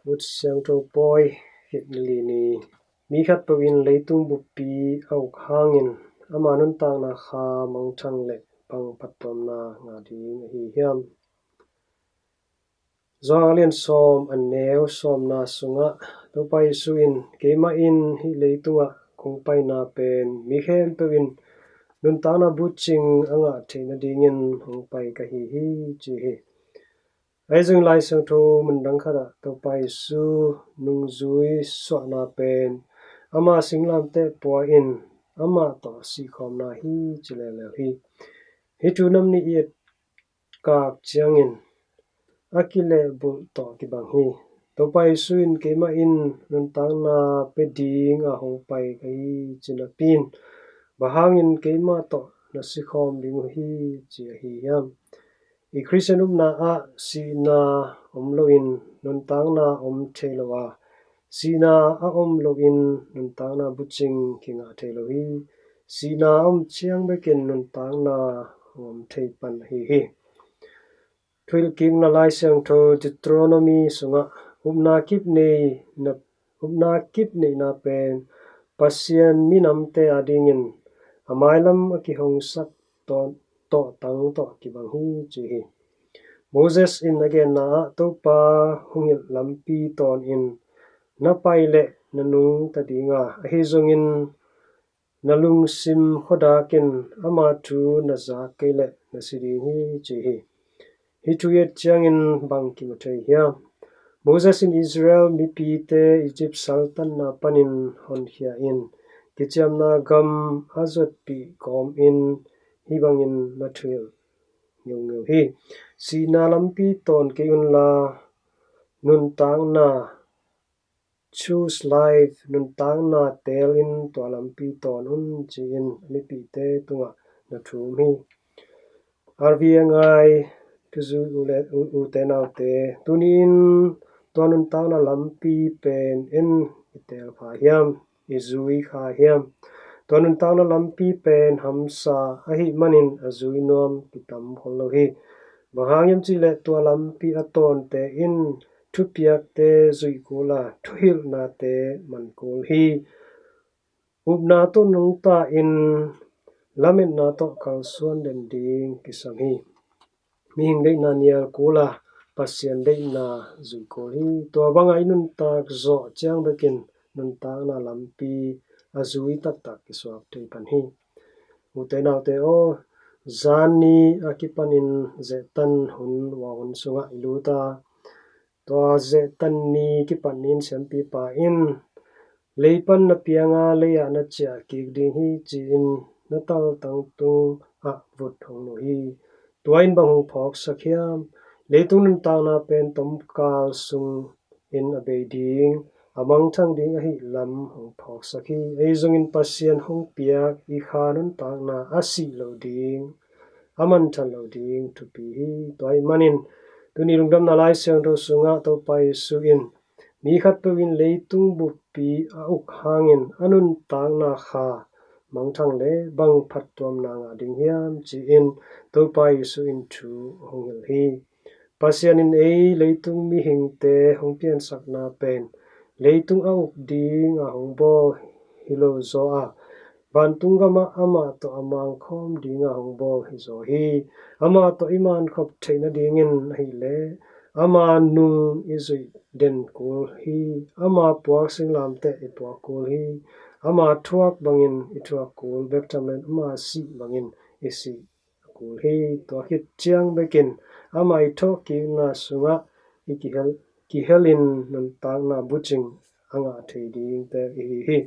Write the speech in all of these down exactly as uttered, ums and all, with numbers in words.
Buk Siangtho pawi, kip ni li ni. Mi khatpeuh in leitung buppi a uk hangin ama nuntakna kha mangthang le bang phattuamna ngah ding ahi hiam? Johan a lian sawm, a neu sawmna sungah Topa Jesu in, "Keimah in hih leitungah kong paina pen mi khempeuh in nuntakna bucing a ngah theih nadingin hong pai ka hi hi," ci hi. Ahi zong Lai Siangtho mun dang khatah Topa Jesu nungzui suahna pen ama singlamteh pua in amah tawh sihkhawmna hi ci leuleu hi. Hih thu nam nih i et kak ciangin a kilehbulh tawh kibang hi. Topa Jesu in, "Keimah in nuntakna pia ding a hong pai ka hi," ci napi in, "Bang hangin keimah tawh na sikhawm ding uh hi?" ci ahi hiam? I Khristian upna ah sihna om loin nuntakna om thei lo a, sihna a om loin nuntakna bucing kingah thei lo hi. Sihna a om ciang bekin nuntakna om thei pan ahi hi. Thuhilhkikna Lai Siangtho Deuteronomy sungah upna kip neihna, upna kip neihna pen Pasian minamte adingin a mailam a kihongsak tawh, tawhtang tawh kibang hi ci hi. Moses in a genna ah Topa hong hilh lampi tawnin na pai leh na nungta ding a, ahi zongin na lungsim khuadakin ama thu na zak kei leh na si ding hi ci hi. Hih thu i et ciangin bang kimu thei hiam? Moses in Israel mipite Egypt saltanna panin honkhia in kiciamna gam a zuatpih kawmin hih bangin na thuhilh ngeungeu hi. Sihna lampi tawn kei unla nuntakna, choose life, nuntakna teelin tua lampi tawn un, ci-in a mipite tungah na thum hi. R V N I thuzui u le, u, ute naute, tuni-in tua nuntakna lampi pen en i teel kha hiam, i zui kha hiam? Tua nuntakna lampi pen hamsa ahih manin a zui nuam kitam khol lo hi. Bang hang hiam cih leh tua lampi a tawnte in thupiakte zuih kul a, thuhilhnate man kul hi. Upna tawh nungta in lametna tawh kalsuan den ding kisam hi. Mihing deihna nial kul a, Pasian deihna zuih kul hi. Tua banga i nuntak zawh ciang bekin nuntakna lampi a zui taktak kisuak thei pan hi. Ute naute aw, zan ni a kipanin zehtan hun, ua hun sungah i lut a, tua zehtan ni kipat ni-in siampipa in, "Lei pan na pianga lei-ah na ciah kik ding hi," ci-in na taltang tungah vut hong nuh hi. Tua in bang hong phawksak hiam? Leitung nuntakna pen tomkal sungin a bei ding, a mangthang ding ahih lam hong phawksak hi. Ahi zongin Pasian hong piak i kha nuntakna a sih loh ding, a mangthang loh ding thupi hi. Tua ahih manin tuni Lungdamna Lai Siangtho sungah Topa Jesu in, "Mi khatpeuh in leitung buppi a uk hangin a nuntakna kha mangthang le bang phattuamna ngah ding hiam?" ci-in Topa Jesu in thu hong hilh hi. Pasian in ei leitung mihingte hong piansakna pen leitung a uk ding a hong bawl hi lo zaw a, vantung gamah amah tawh a mangkhawm ding a hong bawl hi zaw hi. Amah tawh i mankhop theih nadingin ahih leh ama nung i zuih den kul hi. Ama puak singlamteh i puak kul hi. Ama thuak bangin i thuak kul bek tham loin ama sih bangin i sih kul hi. Tua khit ciang bekin ama i thawhkikna sungah i kihel, kihelin nuntakna bucing a ngah thei dingte i hi hi.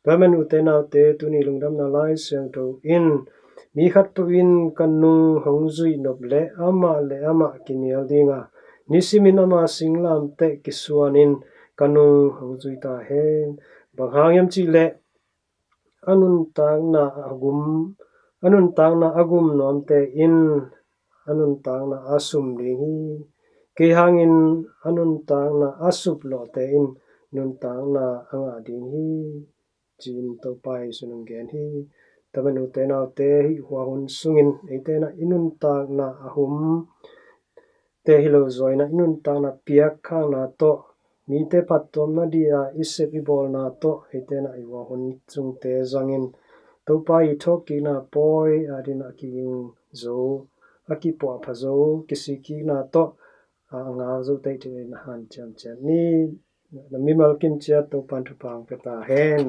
Tua ahih manin ute naute, tuni Lungdamna Lai Siangtho in, "Mi khatpeuh in ka nung hong zuih nop leh amah le amah kinial ding a, nisimin ama singlamteh kisuanin ka nung hong zui ta hen. Bang hang hiam cih leh a nuntakna a gum, a nuntakna a gum nuamte in a nuntakna a sum ding hi. Kei hangin a nuntakna a sup lawhte in nuntakna a ngah ding hi," ci-in Topa Jesu in hong gen hi. Tua ahih manin ute naute, hih hua hun sungin eite in i nuntakna a humte hi lo zaw in i nuntakna piakkhakna tawh Mite phattuamna dia i sep i bawlna tawh eite in a i ua hun sungte zangin Topa i thawhkikna pawi a dingin a kiging zo, a kipuahpha zo, kisikkikna tawh a ngak zo teitei in a hanciam ciat ni. Na mimal kim ciat Topan thupha hong pia ta hen.